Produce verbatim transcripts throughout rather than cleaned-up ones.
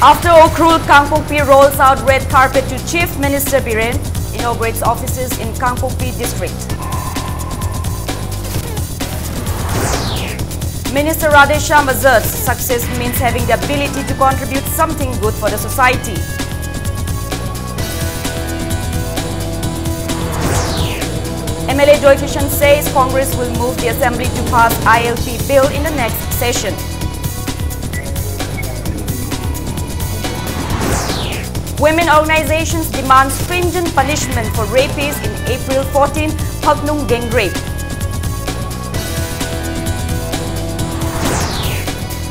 After Ukhrul, Kangpokpi rolls out red carpet to Chief Minister Biren, inaugurates offices in Kangpokpi district. Minister Radheshyam asserts success means having the ability to contribute something good for the society. M L A Doi Kishan says Congress will move the assembly to pass I L P bill in the next session. Women organizations demand stringent punishment for rapists in April fourteen Phaknung gang rape.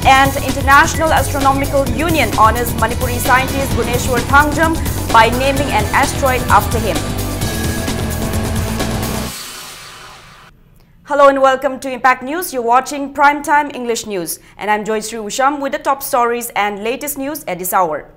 And International Astronomical Union honors Manipuri scientist Guneshwar Thangjam by naming an asteroid after him. Hello and welcome to Impact News. You're watching Primetime English News, and I'm Joyce Usham with the top stories and latest news at this hour.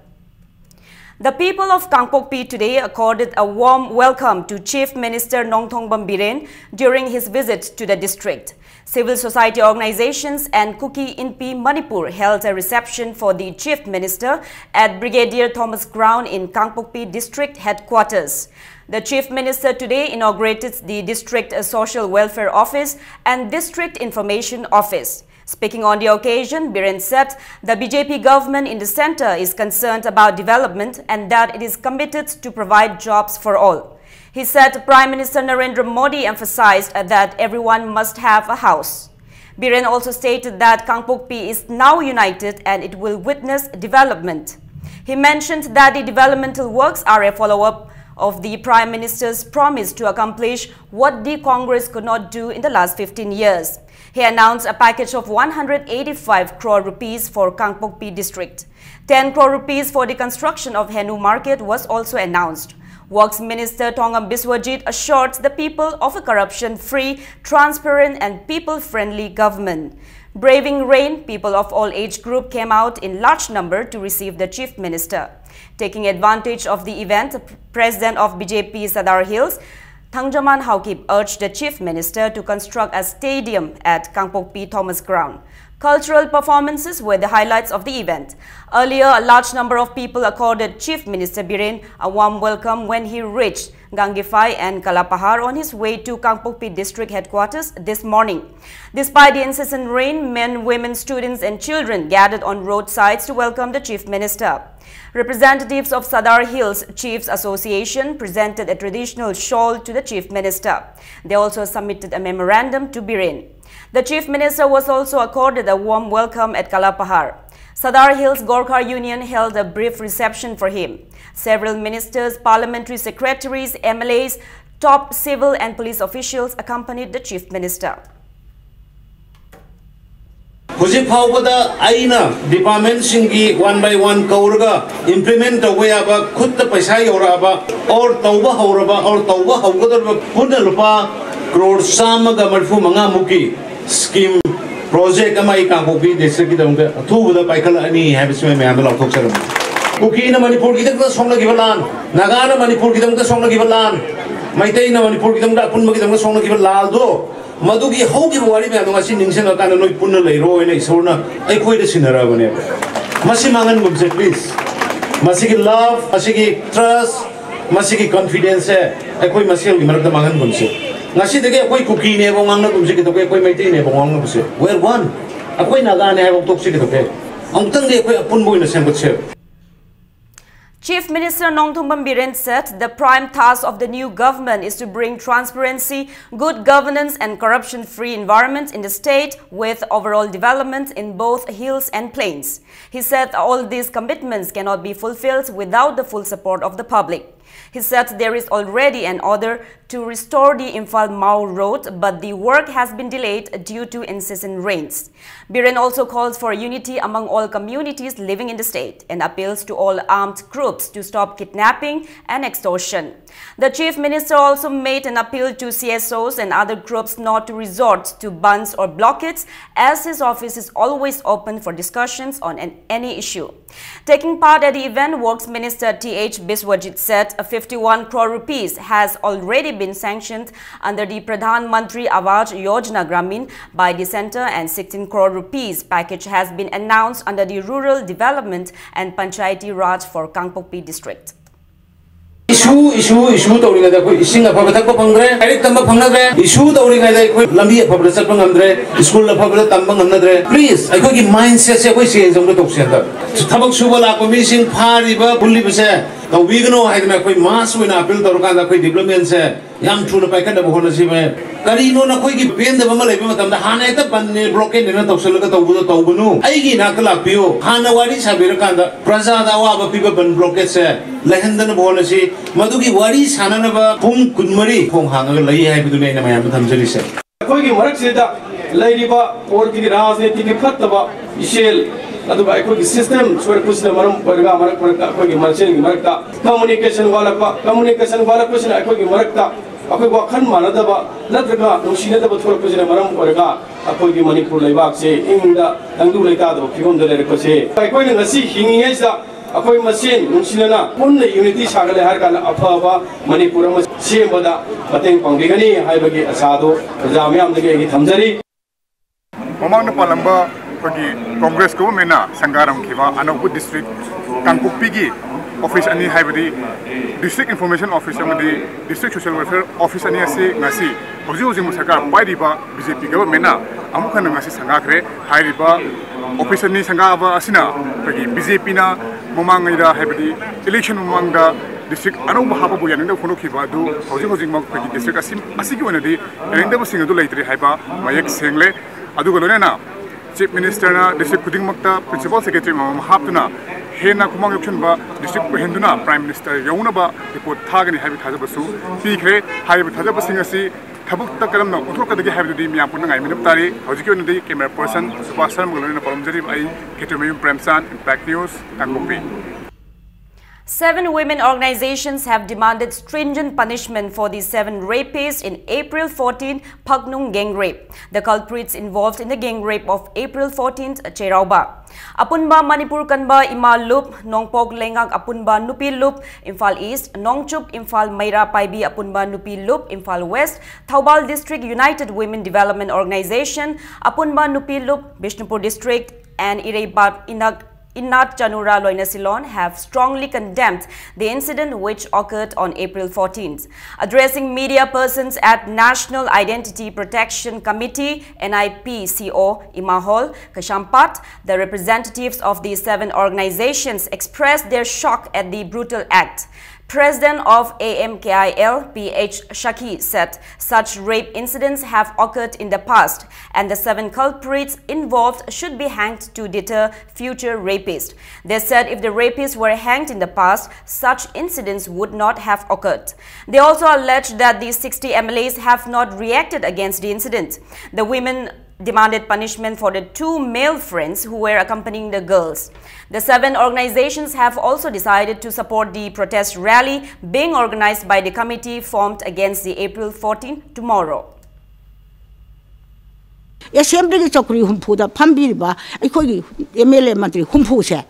The people of Kangpokpi today accorded a warm welcome to Chief Minister Nongthombam Biren during his visit to the district. Civil society organizations and Kuki Inpi Manipur held a reception for the Chief Minister at Brigadier Thomas Ground in Kangpokpi District Headquarters. The Chief Minister today inaugurated the District Social Welfare Office and District Information Office. Speaking on the occasion, Biren said the B J P government in the centre is concerned about development and that it is committed to provide jobs for all. He said Prime Minister Narendra Modi emphasised that everyone must have a house. Biren also stated that Kangpokpi is now united and it will witness development. He mentioned that the developmental works are a follow-up of the Prime Minister's promise to accomplish what the Congress could not do in the last fifteen years. He announced a package of one hundred eighty-five crore rupees for Kangpokpi district. Ten crore rupees for the construction of Henu Market was also announced. Works Minister Thongam Biswajit assured the people of a corruption-free, transparent and people-friendly government. Braving rain, people of all age group came out in large number to receive the Chief Minister. Taking advantage of the event, President of B J P Sadar Hills, Thangjaman Haokip urged the Chief Minister to construct a stadium at Kangpokpi Thomas Ground. Cultural performances were the highlights of the event. Earlier, a large number of people accorded Chief Minister Biren a warm welcome when he reached Gangifai and Kalapahar on his way to Kangpokpi district headquarters this morning. Despite the incessant rain, men, women, students and children gathered on roadsides to welcome the Chief Minister. Representatives of Sadar Hills Chiefs Association presented a traditional shawl to the Chief Minister. They also submitted a memorandum to Biren. The Chief Minister was also accorded a warm welcome at Kalapahar. Sadar Hills Gorkha Union held a brief reception for him. Several ministers, parliamentary secretaries, M L As, top civil and police officials accompanied the Chief Minister. ꯍꯧꯖꯤꯛ ꯐꯥꯎꯕꯗ ꯑꯩꯅ ꯗꯤꯄꯥꯔꯠꯃꯦꯟꯁꯤꯡꯒꯤ one buy one ꯀꯧꯔꯒ implement ꯇꯧꯕ ꯌꯥꯕ, ꯈꯨꯠꯇ ꯄꯩꯁꯥ ꯌꯧꯔꯛꯑꯕ or ꯇꯧꯕ ꯍꯧꯔꯕ or ꯇꯧꯕ ꯍꯧꯒꯗꯧꯔꯤꯕ ꯄꯨꯟꯅ ꯂꯨꯄꯥ ꯀ꯭ꯔꯣꯔ ꯆꯥꯝꯃꯒ ꯃꯔꯤꯐꯨ ꯃꯉꯥꯃꯨꯛꯀꯤ ꯁ꯭ꯀꯤꯝ ꯄ꯭ꯔꯣꯖꯦꯛ ꯑꯃ ꯑꯩ ꯀꯥꯡꯄꯣꯛꯄꯤ ꯗꯤꯁꯇ꯭ꯔꯤꯛꯀꯤꯗꯃꯛꯇ ꯑꯊꯨꯕꯗ ꯄꯥꯏꯈꯠꯂꯛꯑꯅꯤ ꯍꯥꯏꯕꯁꯤꯃ ꯃꯌꯥꯝꯗ ꯂꯥꯎꯊꯣꯛꯆꯔꯝꯃꯤ꯫ ꯀꯨꯀꯤꯅ ꯃꯅꯤꯄꯨꯔꯒꯤꯗꯃꯛꯇ ꯁꯣꯛꯅꯈꯤꯕ ꯂꯥꯟ, ꯅꯥꯒꯥꯅ ꯃꯅꯤꯄꯨꯔꯒꯤꯗꯃꯛꯇ ꯁꯣꯛꯅꯈꯤꯕ ꯂꯥꯟ, ꯃꯩꯇꯩꯅ ꯃꯅꯤꯄꯨꯔꯒꯤꯗꯃꯛꯇ ꯑꯄꯨꯟꯕꯒꯤꯗꯃꯛꯇ ꯁꯣꯛꯅꯈꯤꯕ ꯂꯥꯜꯗꯣ, ꯃꯗꯨꯒꯤ ꯍꯧꯈꯤꯕ ꯋꯥꯔꯤ ꯃꯌꯥꯝꯗꯣ ꯉꯁꯤ ꯅꯤꯡꯁꯤꯡꯉꯀꯥꯟꯗ ꯅꯣꯏ ꯄꯨꯟꯅ ꯂꯩꯔꯣ ꯍꯥꯏꯅ ꯏꯁꯣꯔꯅ ꯑꯩꯈꯣꯏꯗ ꯁꯤꯟꯅꯔꯕꯅꯦꯕ꯫ ꯃꯁꯤ ꯃꯥꯡꯍꯟꯒꯨꯝꯁꯦ please꯫ ꯃꯁꯤꯒꯤ ꯂꯚ, ꯃꯁꯤꯒꯤ ꯇ꯭ꯔꯁ, ꯃꯁꯤꯒꯤ ꯀꯟꯐꯤꯗꯦꯟꯁꯁꯦ ꯑꯩꯈꯣꯏ ꯃꯁꯦꯜꯒꯤ ꯃꯔꯛꯇ ꯃꯥꯡꯍꯟꯒꯨꯝꯁꯦ꯫ ꯉꯁꯤꯗꯒꯤ ꯑꯩꯈꯣꯏ ꯀꯨꯀꯤꯅꯦꯕ ꯉꯥꯡꯅꯒꯨꯝꯁꯦ ꯀꯩꯗꯧꯒꯦ, ꯑꯩꯈꯣꯏ ꯃꯩꯇꯩꯅꯦꯕ ꯉꯥꯡꯅꯒꯨꯝꯁꯦ꯫ We are one꯫ ꯑꯩꯈꯣꯏ ꯅꯥꯒꯥꯅꯦ ꯍꯥꯏꯕ ꯇꯣꯛꯁꯤ ꯀꯩꯗꯧꯒꯦ꯫ ꯑꯃꯨꯛꯇꯪꯗꯤ ꯑꯩꯈꯣꯏ ꯑꯄꯨꯟꯕ ꯑꯣꯏꯅ ꯁꯦꯝꯒꯠꯁꯦꯕ꯫ Chief Minister Nongthombam Biren said the prime task of the new government is to bring transparency, good governance and corruption-free environment in the state with overall development in both hills and plains. He said all these commitments cannot be fulfilled without the full support of the public. He said there is already an order to restore the Imphal Mao Road, but the work has been delayed due to incessant rains. Biren also calls for unity among all communities living in the state and appeals to all armed groups to stop kidnapping and extortion. The Chief Minister also made an appeal to C S Os and other groups not to resort to bandhs or blockades, as his office is always open for discussions on an, any issue. Taking part at the event, Works Minister T H Biswajit said Fifty-one crore rupees has already been sanctioned under the Pradhan Mantri Awas Yojana Gramin by the centre, and sixteen crore rupees package has been announced under the Rural Development and Panchayati Raj for Kangpokpi district. Issue, issue, issue ꯇꯧꯔꯤꯉꯩꯗ ꯑꯩꯈꯣꯏ ꯏꯁꯤꯡ ꯑꯐꯕ ꯊꯛꯄ ꯐꯪꯗ꯭ꯔꯦ, ꯂꯥꯏꯔꯤꯛ ꯇꯝꯕ ꯐꯪꯅꯗ꯭ꯔꯦ꯫ Issue ꯇꯧꯔꯤꯉꯩꯗ ꯑꯩꯈꯣꯏ ꯂꯝꯕꯤ ꯑꯐꯕꯗ ꯆꯠꯄ ꯉꯝꯗ꯭ꯔꯦ, school ꯑꯐꯕꯗ ꯇꯝꯕ ꯉꯝꯅꯗ꯭ꯔꯦ꯫ Please, ꯑꯩꯈꯣꯏꯒꯤ mindset ꯁꯦ ꯑꯩꯈꯣꯏ change ꯑꯝꯇ ꯇꯧꯁꯦ ꯍꯟꯗꯛ꯫ ꯊꯕꯛ ꯁꯨꯕ ꯂꯥꯛꯄ ꯃꯤꯁꯤꯡ ꯐꯥꯔꯤꯕ, ꯄꯨꯜꯂꯤꯕꯁꯦ ꯇꯧꯕꯤꯒꯅꯨ ꯍꯥꯏꯗꯅ ꯑꯩꯈꯣꯏ mass ꯑꯣꯏꯅ appeal ꯇꯧꯔꯀꯥꯟꯗ ꯑꯩꯈꯣꯏ development ꯁꯦ ꯌꯥꯝ ꯊꯨꯅ ꯄꯥꯏꯈꯠꯅꯕ ꯍꯣꯠꯅꯁꯤ ꯚꯥꯏ꯫ ꯀꯔꯤꯅꯣ ꯅꯈꯣꯏꯒꯤ ꯄꯦꯟꯗꯕ ꯑꯃ ꯂꯩꯕ ꯃꯇꯝꯗ ꯍꯥꯟꯅ ꯍꯦꯛꯇ ꯕꯟꯅꯦ, blockade ꯅꯦꯅ ꯇꯧꯁꯜꯂꯒ ꯇꯧꯕꯗꯣ ꯇꯧꯒꯅꯨ꯫ ꯑꯩꯒꯤ ꯏꯅꯥꯛꯇ ꯂꯥꯛꯄꯤꯌꯨ꯫ ꯍꯥꯟꯅ ꯋꯥꯔꯤ ꯁꯥꯕꯤꯔꯀꯥꯟꯗ ꯄ꯭ꯔꯖꯥꯗ ꯑꯋꯥꯕ ꯄꯤꯕ ꯕꯟ blockade ꯁꯦ ꯂꯩꯍꯟꯗꯅꯕ ꯍꯣꯠꯅꯁꯤ꯫ ꯃꯗꯨꯒꯤ ꯋꯥꯔꯤ ꯁꯥꯟꯅꯅꯕ ꯄꯨꯡ ꯀꯨꯟꯃꯔꯤ ꯊꯣꯡ ꯍꯥꯡꯉꯒ ꯂꯩ ꯍꯥꯏꯕꯗꯨꯅꯤ ꯑꯩꯅ ꯃꯌꯥꯝꯗ ꯊꯝꯖꯔꯤꯁꯦ꯫ ꯑꯩꯈꯣꯏꯒꯤ ꯃꯔꯛꯁꯤꯗ ꯂꯩꯔꯤꯕ ꯀꯣꯔꯠꯀꯤ ꯔꯥꯖꯅꯤꯇꯤꯒꯤ ꯐꯠꯇꯕ ꯏꯆꯦꯜ, ꯑꯗꯨꯒ ꯑꯩꯈꯣꯏꯒꯤ system ꯁꯣꯏꯔꯛꯄꯁꯤꯅ ꯃꯔꯝ ꯑꯣꯏꯔꯒ ꯃꯔꯛ ꯃꯔꯛꯇ ꯑꯩꯈꯣꯏꯒꯤ ꯃꯁꯦꯟꯒꯤ ꯃꯔꯛꯇ communication ꯋꯥꯠꯂꯛꯄ, communication ꯋꯥꯠꯂꯛꯄꯁꯤꯅ ꯑꯩꯈꯣꯏꯒꯤ ꯃꯔꯛꯇ ꯑꯩꯈꯣꯏ ꯋꯥꯈꯜ ꯃꯥꯟꯅꯗꯕ ꯅꯠꯇ꯭ꯔꯒ ꯅꯨꯡꯁꯤꯅꯗꯕ ꯊꯣꯛꯂꯛꯄꯁꯤꯅ ꯃꯔꯝ ꯑꯣꯏꯔꯒ ꯑꯩꯈꯣꯏꯒꯤ ꯃꯅꯤꯄꯨꯔ ꯂꯩꯕꯥꯛꯁꯦ ꯏꯪꯗ ꯇꯪꯗꯨ ꯂꯩꯇꯥꯗꯕ ꯐꯤꯕꯝꯗ ꯂꯩꯔꯛꯄꯁꯦ ꯑꯩꯈꯣꯏꯅ ꯉꯁꯤ ꯍꯤꯡꯉꯤꯉꯩꯁꯤꯗ ꯑꯩꯈꯣꯏ ꯃꯁꯦꯟ ꯅꯨꯡꯁꯤꯅꯅ ꯄꯨꯟꯅ unity ꯁꯥꯒꯠꯂꯦ ꯍꯥꯏꯔ ꯀꯥꯟꯗ ꯑꯐꯕ ꯃꯅꯤꯄꯨꯔ ꯑꯃ ꯁꯦꯝꯕꯗ ꯃꯇꯦꯡ ꯄꯥꯡꯕꯤꯒꯅꯤ ꯍꯥꯏꯕꯒꯤ ꯑꯁꯥꯗꯨ ꯄ꯭ꯔꯖꯥ ꯃꯤꯌꯥꯝꯗꯒꯤ ꯑꯩꯒꯤ ꯊꯝꯖꯔꯤ꯫ ꯃꯃꯥꯡꯗ ꯄꯥꯜꯂꯝꯕ ꯑꯩꯈꯣꯏꯒꯤ Congress government ꯅ ꯁꯪꯒꯥꯔꯝꯈꯤꯕ ꯑꯅꯧꯕ district ꯀꯥꯡꯄꯣꯛꯄꯤꯒꯤ office ꯑꯅꯤ, ꯍꯥꯏꯕꯗꯤ District Information Office ꯑꯃꯗꯤ District Social Welfare Office ꯑꯅꯤ ꯑꯁꯤ ꯉꯁꯤ ꯍꯧꯖꯤꯛ ꯍꯧꯖꯤꯛ ꯁꯔꯀꯥꯔ ꯄꯥꯏꯔꯤꯕ B J P government ꯅ ꯑꯃꯨꯛ ꯍꯟꯅ ꯉꯁꯤ ꯁꯪꯒꯥꯈ꯭ꯔꯦ꯫ ꯍꯥꯏꯔꯤꯕ office ꯑꯅꯤ ꯁꯪꯒꯥꯕ ꯑꯁꯤꯅ ꯑꯩꯈꯣꯏꯒꯤ B J P ꯅ ꯃꯃꯥꯡꯉꯩꯗ, ꯍꯥꯏꯕꯗꯤ election ꯃꯃꯥꯡꯗ district ꯑꯅꯧꯕ ꯍꯥꯞꯄꯕꯨ ꯌꯥꯅꯤꯡꯗꯕ ꯐꯣꯡꯗꯣꯛꯈꯤꯕ ꯑꯗꯨ ꯍꯧꯖꯤꯛ ꯍꯧꯖꯤꯛꯃꯛ ꯑꯩꯈꯣꯏꯒꯤ district ꯑꯁꯤ, ꯑꯁꯤꯒꯤ ꯑꯣꯏꯅꯗꯤ ꯌꯥꯅꯤꯡꯗꯕꯁꯤꯡ ꯑꯗꯨ ꯂꯩꯇ꯭ꯔꯦ ꯍꯥꯏꯕ ꯃꯌꯦꯛ ꯁꯦꯡꯂꯦ꯫ ꯑꯗꯨꯒ ꯂꯣꯏꯅꯅ Chief Minister ꯅ district ꯈꯨꯗꯤꯡꯃꯛꯇ Principal Secretary ꯑꯃꯃꯝ ꯍꯥꯞꯇꯨꯅ ꯍꯦꯟꯅ ꯈꯨꯃꯥꯡ ꯌꯧꯁꯤꯟꯕ district ꯑꯣꯏꯍꯟꯗꯨꯅ Prime Minister ꯌꯧꯅꯕ report ꯊꯥꯒꯅꯤ ꯍꯥꯏꯕꯒꯤ ꯊꯥꯖꯕꯁꯨ ꯄꯤꯈ꯭ꯔꯦ꯫ ꯍꯥꯏꯔꯤꯕ ꯊꯥꯖꯕꯁꯤꯡ ꯑꯁꯤ ꯊꯕꯛꯇ ꯀꯔꯝꯅ ꯑꯣꯟꯊꯣꯔꯛꯀꯗꯒꯦ ꯍꯥꯏꯕꯗꯨꯗꯤ ꯃꯤꯌꯥꯝ ꯄꯨꯟꯅ ꯉꯥꯏꯃꯤꯟꯅꯕ ꯇꯥꯔꯤ꯫ ꯍꯧꯖꯤꯛꯀꯤ ꯑꯣꯏꯅꯗꯤ camera person ꯁꯨꯕꯥꯁ ꯁꯔꯃꯒ ꯂꯣꯏꯅꯅ ꯄꯥꯎꯗꯝꯖꯔꯤꯕ ꯑꯩ ꯈꯦꯇ꯭ꯔꯤꯃꯌꯨꯝ ꯄ꯭ꯔꯦꯝꯆꯥꯟ, Impact News, Kangpokpi. Seven women organizations have demanded stringent punishment for the seven rapists in April fourteen Phaknung gang rape. The culprits involved in the gang rape of April fourteenth Cheiraoba. Apunba Manipur Kanba Ima Lup, Nongpok Lengak Apunba Nupi Lup, Imphal East, Nongchup Imphal Meira Paibi Apunba Nupi Lup, Imphal West, Thoubal District United Women Development Organization Apunba Nupi Lup, Bishnupur District, and Ireipat Inak Inat Chanura Loina Silon have strongly condemned the incident which occurred on April fourteenth. Addressing media persons at National Identity Protection Committee, N I P C O, Imahol, Kashampat, the representatives of these seven organizations expressed their shock at the brutal act. President of A M K I L, P H Shaki, said such rape incidents have occurred in the past, and the seven culprits involved should be hanged to deter future rapists. They said if the rapists were hanged in the past, such incidents would not have occurred. They also alleged that these sixty M L As have not reacted against the incident. The women demanded punishment for the two male friends who were accompanying the girls. The seven organizations have also decided to support the protest rally being organized by the committee formed against the April fourteen tomorrow. ꯑꯦꯁꯦꯝꯕ꯭ꯂꯤꯒꯤ ꯆꯧꯀ꯭ꯔꯤ ꯍꯨꯝꯐꯨꯗ ꯐꯝꯕꯤꯔꯤꯕ ꯑꯩꯈꯣꯏꯒꯤ M L A ꯃꯟꯇ꯭ꯔꯤ ꯍꯨꯝꯐꯨꯁꯦ,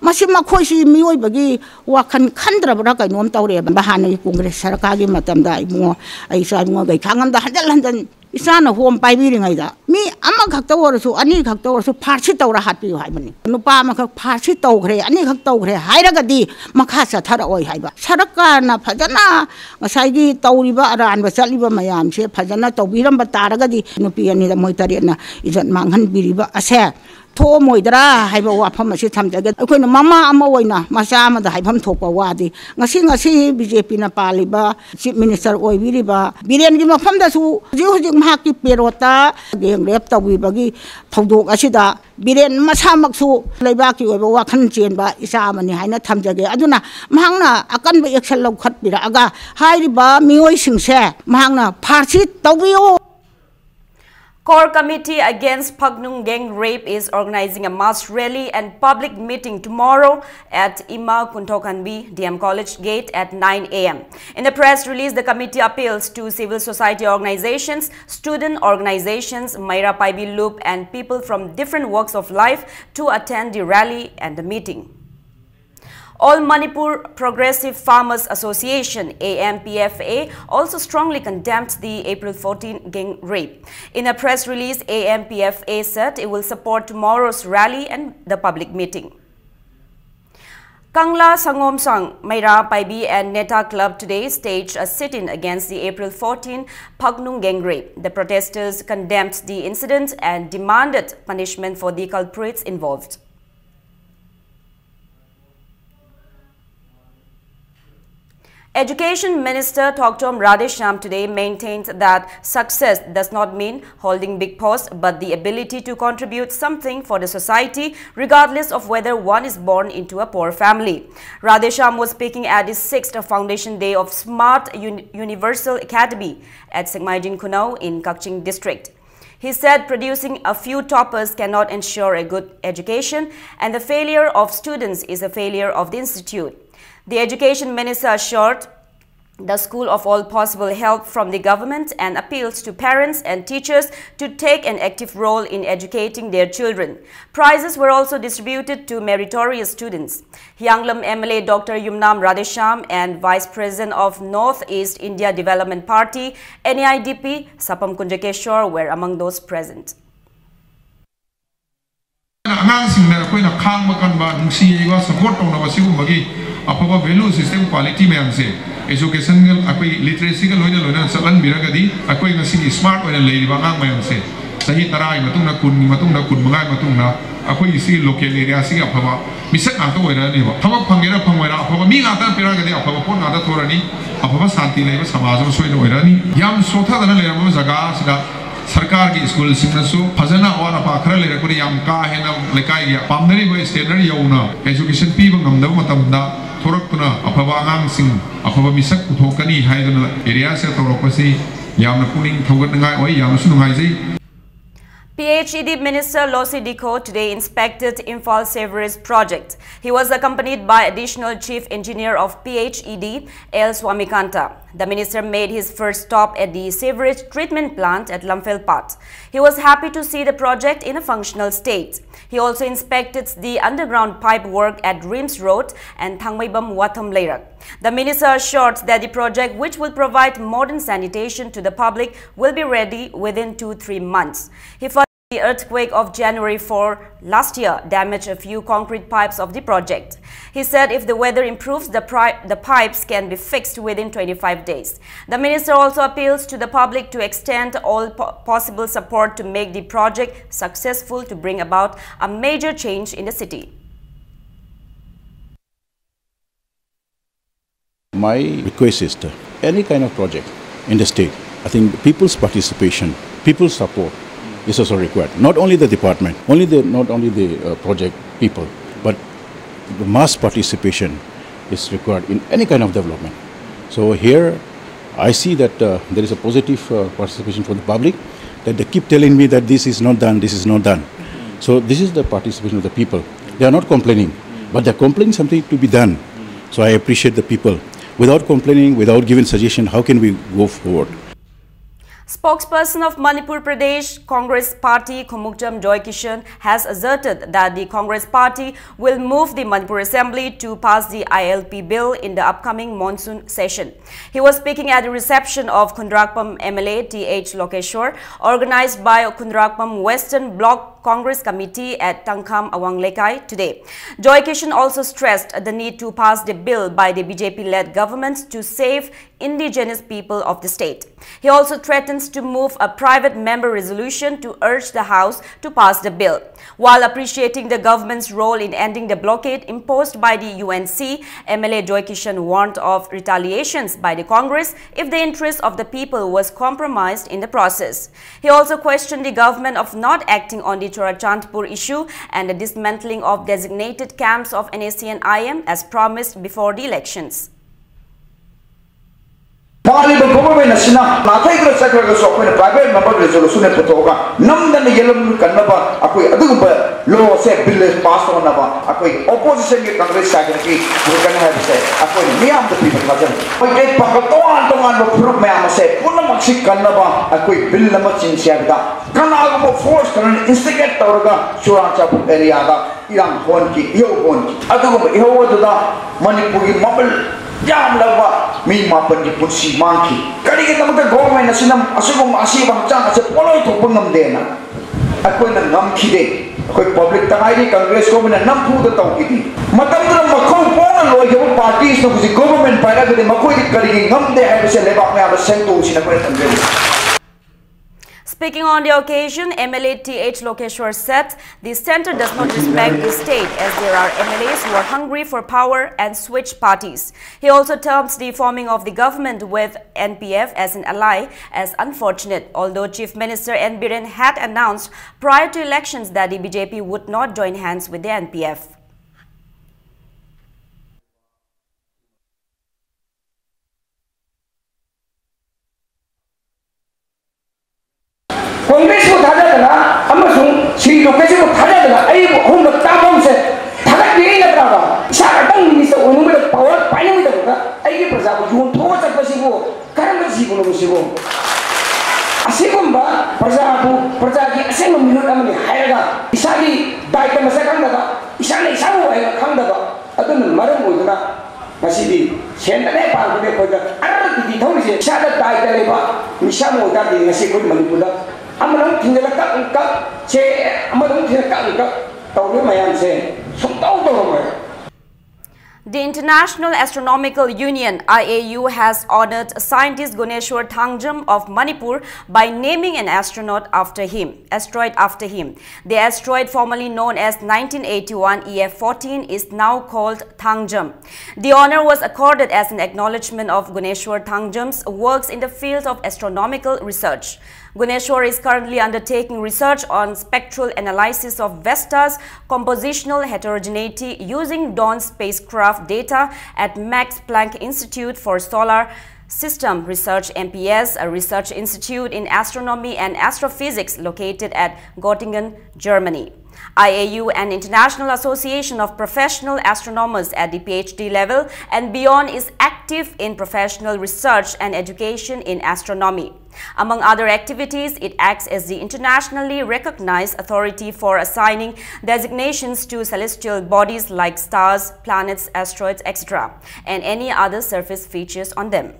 ꯃꯁꯤ ꯃꯈꯣꯏꯁꯤ ꯃꯤꯑꯣꯏꯕꯒꯤ ꯋꯥꯈꯜ ꯈꯟꯗ꯭ꯔꯕ꯭ꯔꯥ ꯀꯩꯅꯣꯝ ꯇꯧꯔꯦꯕ꯫ ꯍꯥꯟꯅꯒꯤ ꯀꯣꯡꯒ꯭ꯔꯦꯁ ꯁꯔꯀꯥꯔꯒꯤ ꯃꯇꯝꯗ ꯏꯕꯨꯡꯉꯣ, ꯑꯩ ꯏꯆꯥ ꯏꯕꯨꯡꯉꯣ ꯒꯩꯈꯥꯡ ꯑꯃꯗ ꯍꯟꯖꯟ ꯍꯟꯖꯟ ꯏꯆꯥꯅ ꯍꯣꯝ ꯄꯥꯏꯕꯤꯔꯤꯉꯩꯗ ꯃꯤ ꯑꯃꯈꯛꯇ ꯑꯣꯏꯔꯁꯨ, ꯑꯅꯤꯈꯛꯇ ꯑꯣꯏꯔꯁꯨ ꯐꯥꯔꯁꯤ ꯇꯧꯔ ꯍꯥꯠꯄꯤꯌꯨ ꯍꯥꯏꯕꯅꯤ꯫ ꯅꯨꯄꯥ ꯑꯃꯈꯛ ꯐꯥꯔꯁꯤ ꯇꯧꯈ꯭ꯔꯦ, ꯑꯅꯤꯈꯛ ꯇꯧꯈ꯭ꯔꯦ ꯍꯥꯏꯔꯒꯗꯤ ꯃꯈꯥ ꯆꯠꯊꯔꯛꯑꯣꯏ ꯍꯥꯏꯕ꯫ ꯁꯔꯀꯥꯔꯅ ꯐꯖꯅ ꯉꯁꯥꯏꯒꯤ ꯇꯧꯔꯤꯕ ꯑꯔꯥꯟꯕ ꯆꯠꯂꯤꯕ ꯃꯌꯥꯝꯁꯦ ꯐꯖꯅ ꯇꯧꯕꯤꯔꯝꯕ ꯇꯥꯔꯒꯗꯤ ꯅꯨꯄꯤ ꯑꯅꯤꯗ ꯃꯣꯏ ꯇꯔꯦꯠꯅ ꯏꯖꯠ ꯃꯥꯡꯍꯟꯕꯤꯔꯤꯕ ꯑꯁꯦ ꯊꯣꯛꯑꯝꯃꯣꯏꯗ꯭ꯔꯥ ꯍꯥꯏꯕ ꯋꯥꯐꯝ ꯑꯁꯤ ꯊꯝꯖꯒꯦ꯫ ꯑꯩꯈꯣꯏꯅ ꯃꯃꯥ ꯑꯃ ꯑꯣꯏꯅ ꯃꯆꯥ ꯑꯃꯗ ꯍꯥꯏꯐꯝ ꯊꯣꯛꯄ ꯋꯥꯗꯤ ꯉꯁꯤ, ꯉꯁꯤ ꯕꯤ ꯖꯦ ꯄꯤꯅ ꯄꯥꯜꯂꯤꯕ ꯆꯤꯐ ꯃꯤꯅꯤꯁꯇꯔ ꯑꯣꯏꯕꯤꯔꯤꯕ ꯕꯤꯔꯦꯟꯒꯤ ꯃꯐꯝꯗꯁꯨ ꯍꯧꯖꯤꯛ ꯍꯧꯖꯤꯛ ꯃꯍꯥꯛꯀꯤ ꯄꯦꯔꯣꯠꯇ ꯒꯦꯡ ꯔꯦꯞ ꯇꯧꯕꯤꯕꯒꯤ ꯊꯧꯗꯣꯛ ꯑꯁꯤꯗ ꯕꯤꯔꯦꯟ ꯃꯁꯥꯃꯛꯁꯨ ꯂꯩꯕꯥꯛꯀꯤ ꯑꯣꯏꯕ ꯋꯥꯈꯜ ꯆꯦꯟꯕ ꯏꯆꯥ ꯑꯃꯅꯤ ꯍꯥꯏꯅ ꯊꯝꯖꯒꯦ꯫ ꯑꯗꯨꯅ ꯃꯍꯥꯛꯅ ꯑꯀꯟꯕ ꯑꯦꯛꯁꯟ ꯂꯧꯈꯠꯄꯤꯔꯛꯑꯒ ꯍꯥꯏꯔꯤꯕ ꯃꯤꯑꯣꯏꯁꯤꯡꯁꯦ ꯃꯍꯥꯛꯅ ꯐꯥꯔꯁꯤ ꯇꯧꯕꯤꯌꯨ꯫ Core Committee Against Phaknung Gang Rape is organizing a mass rally and public meeting tomorrow at Ima Kunthokhanbi D M College Gate at nine A M. In a press release, the committee appeals to civil society organizations, student organizations, Meira Paibi Lup, and people from different walks of life to attend the rally and the meeting. All Manipur Progressive Farmers Association, A M P F A, also strongly condemned the April fourteen gang rape. In a press release, A M P F A said it will support tomorrow's rally and the public meeting. Kangla Sangomsang, Meira Paibi and Neta Club today staged a sit-in against the April fourteen Phaknung gang rape. The protesters condemned the incident and demanded punishment for the culprits involved. Education Minister Thoktom Radheshyam today maintained that success does not mean holding big posts, but the ability to contribute something for the society, regardless of whether one is born into a poor family. Radheshyam was speaking at the sixth Foundation Day of Smart Uni- Universal Academy at Sengmaijin Khunao in Kakching District. He said producing a few toppers cannot ensure a good education, and the failure of students is a failure of the institute. The education minister assured the school of all possible help from the government and appeals to parents and teachers to take an active role in educating their children. Prizes were also distributed to meritorious students. Hianglam M L A Doctor Yumnam Radheshyam and Vice President of North East India Development Party, N E I D P, Sapam Kunjakeshwar were among those present. ꯑꯉꯥꯡꯁꯤꯡꯗ ꯑꯩꯈꯣꯏꯅ ꯈꯥꯡꯕ ꯀꯟꯕ, ꯅꯨꯡꯁꯤ ꯌꯩꯕ, support ꯇꯧꯅꯕ, ꯁꯤꯒꯨꯝꯕꯒꯤ ꯑꯐꯕ value system, quality ꯃꯌꯥꯝꯁꯦ ꯑꯦꯖꯨꯀꯦꯁꯟꯒ, ꯑꯩꯈꯣꯏ ꯂꯤꯇꯔꯦꯁꯤꯒ ꯂꯣꯏꯅ ꯂꯣꯏꯅꯅ ꯆꯠꯍꯟꯕꯤꯔꯒꯗꯤ ꯑꯩꯈꯣꯏ ꯉꯁꯤꯒꯤ ꯁ꯭ꯃꯥꯔꯠ ꯑꯣꯏꯅ ꯂꯩꯔꯤꯕ ꯑꯉꯥꯡ ꯃꯌꯥꯝꯁꯦ ꯆꯍꯤ ꯇꯔꯥꯒꯤ ꯃꯇꯨꯡꯗ, ꯀꯨꯟꯒꯤ ꯃꯇꯨꯡꯗ, ꯀꯨꯟ ꯃꯉꯥꯒꯤ ꯃꯇꯨꯡꯗ ꯑꯩꯈꯣꯏꯒꯤ ꯁꯤꯒꯤ ꯂꯣꯀꯦꯜ ꯑꯦꯔꯤꯌꯥꯁꯤꯒꯤ ꯑꯐꯕ ꯃꯤꯁꯛ ꯉꯥꯛꯇ ꯑꯣꯏꯔꯛꯑꯅꯦꯕ꯫ ꯊꯕꯛ ꯐꯪꯒꯦꯔꯥ ꯐꯪꯉꯣꯏꯔꯥ, ꯑꯐꯕ ꯃꯤ ꯉꯥꯛꯇ ꯄꯤꯔꯛꯑꯒꯗꯤ ꯑꯐꯕ ꯄꯣꯠ ꯉꯥꯛꯇ ꯊꯣꯔꯛꯑꯅꯤ, ꯑꯐꯕ ꯁꯥꯟꯇꯤ ꯂꯩꯕ ꯁꯃꯥꯖ ꯑꯃ ꯁꯣꯏꯗꯅ ꯑꯣꯏꯔꯛꯑꯅꯤ꯫ ꯌꯥꯝ ꯁꯣꯠꯊꯗꯅ ꯂꯩꯔꯝꯕ ꯖꯒꯥ ꯑꯁꯤꯗ ꯁꯔꯀꯥꯔꯒꯤ ꯁ꯭ꯀꯨꯜꯁꯤꯡꯅꯁꯨ ꯐꯖꯅ ꯑꯋꯥꯠ ꯑꯄꯥ ꯈꯔ ꯂꯩꯔꯛꯄꯗ ꯌꯥꯝ ꯀꯥ ꯍꯦꯟꯅ ꯂꯩꯀꯥꯏꯒꯤ ꯄꯥꯝꯅꯔꯤꯕ ꯁ꯭ꯇꯦꯟꯗꯔꯗ ꯌꯧꯅ ꯑꯦꯖꯨꯀꯦꯁꯟ ꯄꯤꯕ ꯉꯝꯗꯕ ꯃꯇꯝꯗ ꯊꯣꯔꯛꯇꯨꯅ ꯑꯐꯕ ꯑꯉꯥꯡꯁꯤꯡ, ꯑꯐꯕ ꯃꯤꯁꯛ ꯄꯨꯊꯣꯛꯀꯅꯤ ꯍꯥꯏꯗꯨꯅ ꯑꯦꯔꯤꯌꯥꯁꯤꯗ ꯇꯧꯔꯛꯄꯁꯤ ꯌꯥꯝꯅ ꯄꯨꯛꯅꯤꯡ ꯊꯧꯒꯠꯅꯤꯡꯉꯥꯏ ꯑꯣꯏ, ꯌꯥꯝꯅꯁꯨ ꯅꯨꯡꯉꯥꯏꯖꯩ꯫ P H E D Minister Losi Dikho today inspected Imphal Sewerage Project. He was accompanied by Additional Chief Engineer of P H E D, L Swamikanta. The minister made his first stop at the sewerage treatment plant at Lamphel Pat. He was happy to see the project in a functional state. He also inspected the underground pipe work at Rims Road and Thangmeibam Watham Leirak. The minister assured that the project, which will provide modern sanitation to the public, will be ready within two, three months. He further, the earthquake of January four last year damaged a few concrete pipes of the project. He said if the weather improves, the, pri- the pipes can be fixed within twenty-five days. The minister also appeals to the public to extend all po- possible support to make the project successful to bring about a major change in the city. My request is to any kind of project in the state, I think people's participation, people's support is also required. Not only the department, only the not only the uh, project people, but the mass participation is required in any kind of development. So here, I see that uh, there is a positive uh, participation from the public, that they keep telling me that this is not done, this is not done. So this is the participation of the people. They are not complaining, but they're complaining something to be done. So I appreciate the people. Without complaining, without giving suggestion, how can we go forward? Spokesperson of Manipur Pradesh Congress Party, Khumukjam Joy Kishan, has asserted that the Congress Party will move the Manipur Assembly to pass the I L P bill in the upcoming monsoon session. He was speaking at the reception of Khundrakpam M L A T H Lokeshwar, organized by Khundrakpam Western Block Congress Committee at Tangkham Awang Lekai today. Joy Kishan also stressed the need to pass the bill by the B J P-led government to save indigenous people of the state. He also threatens to move a private member resolution to urge the House to pass the bill. While appreciating the government's role in ending the blockade imposed by the U N C, M L A Joy Kishan warned of retaliations by the Congress if the interest of the people was compromised in the process. He also questioned the government of not acting on the Churachandpur issue and the dismantling of designated camps of N S C and I M as promised before the elections. ꯄꯥꯜꯂꯤꯕ government ꯑꯁꯤꯅ ꯅꯥꯊꯩꯗꯨꯅ ꯆꯠꯈ꯭ꯔꯒꯁꯨ ꯑꯩꯈꯣꯏꯅ private member resolution ꯄꯨꯊꯣꯛꯑꯒ ꯅꯝꯗꯅ ꯌꯦꯜꯍꯟ ꯀꯟꯅꯕ ꯑꯩꯈꯣꯏ ꯑꯗꯨꯒꯨꯝꯕ ꯂꯣꯁꯦ, bill pass ꯇꯧꯅꯕ ꯑꯩꯈꯣꯏ ꯑꯣꯄꯣꯖꯤꯁꯟꯒꯤ ꯀꯪꯒ꯭ꯔꯦꯁ ꯁꯥꯏꯠꯇꯒꯤ ꯄꯨꯔꯛꯀꯅꯤ ꯍꯥꯏꯕꯁꯦ ꯑꯩꯈꯣꯏꯅ ꯃꯤꯌꯥꯝꯗ ꯄꯤꯕ ꯊꯥꯖꯅꯤ꯫ ꯃꯩꯇꯩ ꯄꯥꯡꯒꯜ ꯇꯣꯉꯥꯟ ꯇꯣꯉꯥꯟꯕ ꯐꯨꯔꯨꯞ ꯃꯌꯥꯝ ꯑꯁꯦ ꯄꯨꯝꯅꯃꯛꯁꯤ ꯀꯟꯅꯕ ꯑꯩꯈꯣꯏ ꯕꯤꯜ ꯑꯃ ꯆꯦꯟꯁꯤ ꯍꯥꯏꯕꯗ ꯀꯅꯥꯒꯨꯝꯕ ꯐꯣꯔꯁ ꯈꯔꯅ ꯏꯟꯁꯇꯤꯒꯦꯠ ꯇꯧꯔꯒ ꯆꯨꯔꯥꯆꯥꯟꯄꯨꯔ ꯑꯦꯔꯤꯌꯥꯗ ꯏꯔꯥꯡ ꯍꯧꯍꯟꯈꯤ, ꯏꯍꯧ ꯍꯧꯍꯟꯈꯤ꯫ ꯑꯗꯨꯒꯨꯝꯕ ꯏꯍꯧ ꯑꯗꯨꯗ ꯃꯅꯤꯄꯨꯔꯒꯤ ꯃꯃꯜ ꯌꯥꯝꯂꯕ ꯃꯤ ꯃꯥꯄꯟꯒꯤ ꯄꯨꯟꯁꯤ ꯃꯥꯡꯈꯤ꯫ ꯀꯔꯤꯒꯤꯗꯃꯛꯇ ꯒꯣꯚꯔꯟꯃꯦꯟ ꯑꯁꯤꯅ ꯑꯁꯤꯒꯨꯝꯕ ꯑꯁꯤꯕ ꯍꯛꯆꯥꯡ ꯑꯁꯦ ꯄꯣꯠꯂꯣꯏ ꯊꯣꯛꯄ ꯉꯝꯗꯦꯅ? ꯑꯩꯈꯣꯏꯅ ꯉꯝꯈꯤꯗꯦ꯫ ꯑꯩꯈꯣꯏ ꯄꯕ꯭ꯂꯤꯛꯇ ꯍꯥꯏꯔꯤ, ꯀꯪꯒ꯭ꯔꯦꯁ ꯒꯣꯚꯔꯟꯃꯦꯟꯅ ꯅꯝꯐꯨꯗ ꯇꯧꯈꯤꯗꯦ꯫ ꯃꯇꯝꯗꯨꯗ ꯃꯈꯧ ꯄꯣꯛꯅ ꯂꯣꯏꯈꯤꯕ ꯄꯥꯔꯇꯤꯁꯤꯅ ꯍꯧꯖꯤꯛ ꯒꯣꯚꯔꯟꯃꯦꯟ ꯄꯥꯏꯔꯒꯗꯤ ꯃꯈꯣꯏꯗꯤ ꯀꯔꯤꯒꯤ ꯉꯝꯗꯦ ꯍꯥꯏꯕꯁꯦ ꯂꯩꯕꯥꯛ ꯃꯌꯥꯝꯗ ꯁꯦꯡꯗꯣꯛꯎꯁꯤꯅ ꯑꯩꯈꯣꯏꯅ ꯊꯝꯖꯔꯤ꯫ Speaking on the occasion, M L A T H Lokeshwar said the centre does not respect the state as there are M L As who are hungry for power and switch parties. He also termed the forming of the government with N P F as an ally as unfortunate, although Chief Minister N Biren had announced prior to elections that the B J P would not join hands with the N P F. ꯀꯣꯡꯒ꯭ꯔꯦꯁꯄꯨ ꯊꯥꯖꯗꯅ ꯑꯃꯁꯨꯡ ꯁ꯭ꯔꯤ ꯂꯣꯀꯦꯁꯟꯕꯨ ꯊꯥꯖꯗꯅ ꯑꯩꯕꯨ ꯑꯍꯨꯝꯂꯛ ꯇꯥꯕ ꯑꯃꯁꯦ ꯊꯥꯒꯠꯄꯤꯔꯤ ꯅꯠꯇ꯭ꯔꯥꯕ? ꯏꯁꯥ ꯈꯛꯇꯪ minister ꯑꯣꯏꯅꯤꯡꯕꯗ, power ꯄꯥꯏꯅꯤꯡꯕꯗ ꯑꯩꯒꯤ ꯄ꯭ꯔꯖꯥꯕꯨ ꯌꯣꯟꯊꯣꯛꯑ ꯆꯠꯄꯁꯤꯕꯨ ꯀꯔꯝꯕ ꯖꯤꯕꯅꯣ ꯃꯁꯤꯕꯨ? ꯑꯁꯤꯒꯨꯝꯕ ꯄ꯭ꯔꯖꯥꯕꯨ, ꯄ꯭ꯔꯖꯥꯒꯤ ꯑꯁꯦꯡꯕ ꯃꯤꯍꯨꯠ ꯑꯃꯅꯤ ꯍꯥꯏꯔꯒ ꯏꯁꯥꯒꯤ ꯗꯥꯏꯇ ꯃꯁꯛ ꯈꯪꯗꯕ, ꯏꯁꯥꯅ ꯏꯁꯥꯕꯨ ꯍꯥꯏꯅ ꯈꯪꯗꯕ, ꯑꯗꯨꯅ ꯃꯔꯝ ꯑꯣꯏꯗꯨꯅ ꯉꯁꯤꯗꯤ ꯁꯦꯟꯗꯅ ꯍꯦꯛ ꯄꯥꯟꯕꯅꯦ ꯑꯩꯈꯣꯏꯗ ꯑꯔ ꯇꯤꯇꯤ ꯊꯧꯔꯤꯁꯦ꯫ ꯏꯁꯥꯗ ꯗꯥꯏꯇ ꯂꯩꯕ ꯃꯤꯁꯛ ꯑꯃ ꯑꯣꯏꯇꯥꯔꯗꯤ ꯉꯁꯤ ꯑꯩꯈꯣꯏ ꯃꯅꯤꯄꯨꯔꯗ ꯑꯃꯅ ꯑꯃꯨꯛ ꯊꯤꯡꯖꯤꯜꯂꯛ ꯀꯛ ꯀꯛ ꯁꯦ, ꯑꯃꯅ ꯑꯃꯨꯛ ꯊꯤꯡꯖꯤꯜꯂꯛ ꯀꯛ ꯀꯛ ꯇꯧꯔꯤꯕ ꯃꯌꯥꯝꯁꯦ ꯁꯨꯡꯇꯧ ꯇꯧꯔꯝꯃꯣꯏ꯫ The International Astronomical Union, I A U, has honored scientist Guneshwar Thangjam of Manipur by naming an astronaut after him, asteroid after him. The asteroid, formerly known as nineteen eighty-one E F fourteen, is now called Thangjam. The honor was accorded as an acknowledgement of Guneshwar Thangjam's works in the field of astronomical research. Guneshwar is currently undertaking research on spectral analysis of Vesta's compositional heterogeneity using Dawn spacecraft data at Max Planck Institute for Solar System Research, M P S, a research institute in astronomy and astrophysics located at Göttingen, Germany. I A U, an international association of professional astronomers at the P H D level and beyond, is active in professional research and education in astronomy. Among other activities, it acts as the internationally recognized authority for assigning designations to celestial bodies like stars, planets, asteroids, et cetera, and any other surface features on them.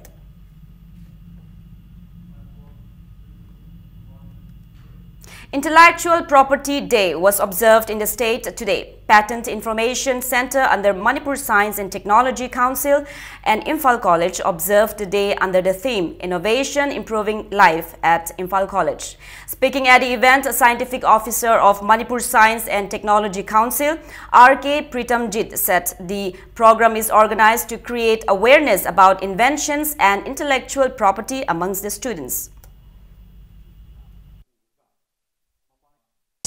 Intellectual Property Day was observed in the state today. Patent Information Center under Manipur Science and Technology Council and Imphal College observed the day under the theme Innovation Improving Life at Imphal College. Speaking at the event, a scientific officer of Manipur Science and Technology Council, R K Pritamjit, said the program is organized to create awareness about inventions and intellectual property amongst the students.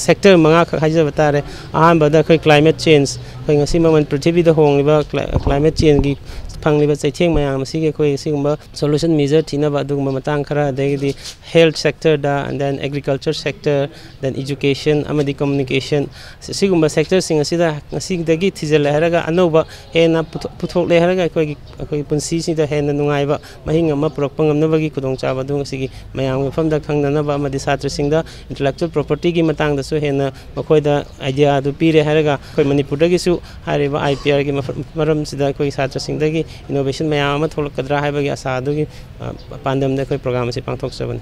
Sector ꯃꯉꯥꯈꯛ ꯍꯥꯏꯖꯕ ꯇꯥꯔꯦ꯫ ꯑꯍꯥꯟꯕꯗ ꯑꯩꯈꯣꯏ climate change, ꯑꯩꯈꯣꯏ ꯉꯁꯤ ꯃꯃꯜ ꯄ꯭ꯔꯤꯊꯤꯕꯤꯗ ꯍꯣꯡꯂꯤꯕ cli- climate changeꯒꯤ ꯐꯪꯂꯤꯕ ꯆꯩꯊꯦꯡ ꯃꯌꯥꯝ ꯑꯁꯤꯒꯤ ꯑꯩꯈꯣꯏ ꯁꯤꯒꯨꯝꯕ solution measure ꯊꯤꯅꯕ ꯑꯗꯨꯒꯨꯝꯕ ꯃꯇꯥꯡ ꯈꯔ, ꯑꯗꯒꯤꯗꯤ health sectorꯗ, and then agriculture sector, then education ꯑꯃꯗꯤ communication, ꯁꯤꯒꯨꯝꯕ sectorꯁꯤꯡ ꯑꯁꯤꯗ ꯉꯁꯤꯗꯒꯤ ꯊꯤꯖꯤꯜꯂꯦ ꯍꯥꯏꯔꯒ ꯑꯅꯧꯕ ꯍꯦꯟꯅ ꯄꯨꯊꯣꯛ- ꯄꯨꯊꯣꯛꯂꯦ ꯍꯥꯏꯔꯒ ꯑꯩꯈꯣꯏꯒꯤ ꯑꯩꯈꯣꯏꯒꯤ ꯄꯨꯟꯁꯤꯁꯤꯗ ꯍꯦꯟꯅ ꯅꯨꯡꯉꯥꯏꯕ ꯃꯍꯤꯡ ꯑꯃ ꯄꯨꯔꯛꯄ ꯉꯝꯅꯕꯒꯤ ꯈꯨꯗꯣꯡꯆꯥꯕ ꯑꯗꯨ ꯉꯁꯤꯒꯤ ꯃꯌꯥꯝꯒꯤ ꯃꯐꯝꯗ ꯈꯪꯅꯅꯕ ꯑꯃꯗꯤ ꯁꯥꯇ꯭ꯔꯁꯤꯡꯗ intellectual propertyꯒꯤ ꯃꯇꯥꯡꯗꯁꯨ ꯍꯦꯟꯅ ꯃꯈꯣꯏꯗ idea ꯑꯗꯨ ꯄꯤꯔꯦ ꯍꯥꯏꯔꯒ ꯑꯩꯈꯣꯏ ꯃꯅꯤꯄꯨꯔꯗꯒꯤꯁꯨ ꯍꯥꯏꯔꯤꯕ IPRꯒꯤ ꯃꯐ- ꯃꯔꯝꯁꯤꯗ ꯑꯩꯈꯣꯏ ꯁꯥꯇ꯭ꯔꯁꯤꯡꯗꯒꯤ innovation ꯃꯌꯥꯝ ꯑꯃ ꯊꯣꯛꯂꯛꯀꯗ꯭ꯔꯥ ꯍꯥꯏꯕꯒꯤ ꯑꯁꯥ ꯑꯗꯨꯒꯤ ꯑ, ꯄꯥꯟꯗꯝꯗ ꯑꯩꯈꯣꯏ program ꯑꯁꯤ ꯄꯥꯡꯊꯣꯛꯆꯕꯅꯤ꯫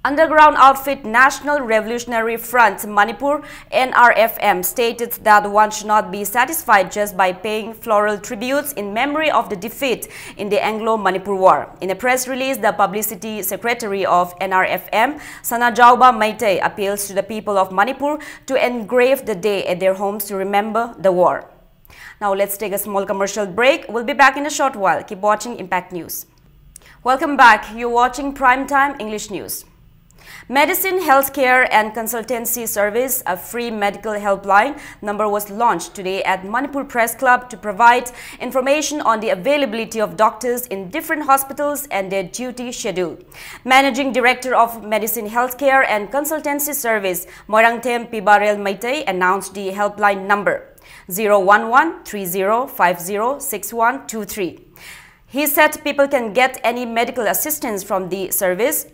Underground Outfit National Revolutionary Front Manipur, N R F M, stated that one should not be satisfied just by paying floral tributes in memory of the defeat in the Anglo-Manipur War. In a press release, the publicity secretary of N R F M, Sanajaoba Meitei, appeals to the people of Manipur to engrave the day at their homes to remember the war. Now let's take a small commercial break. We'll be back in a short while. Keep watching Impact News. Welcome back. You're watching Prime Time English News. Medicine, Healthcare and Consultancy Service, a free medical helpline number, was launched today at Manipur Press Club to provide information on the availability of doctors in different hospitals and their duty schedule. Managing Director of Medicine, Healthcare and Consultancy Service, Moirangthem Pibarel Meitei, announced the helpline number, zero one one three zero five zero six one two three. He said people can get any medical assistance from the service,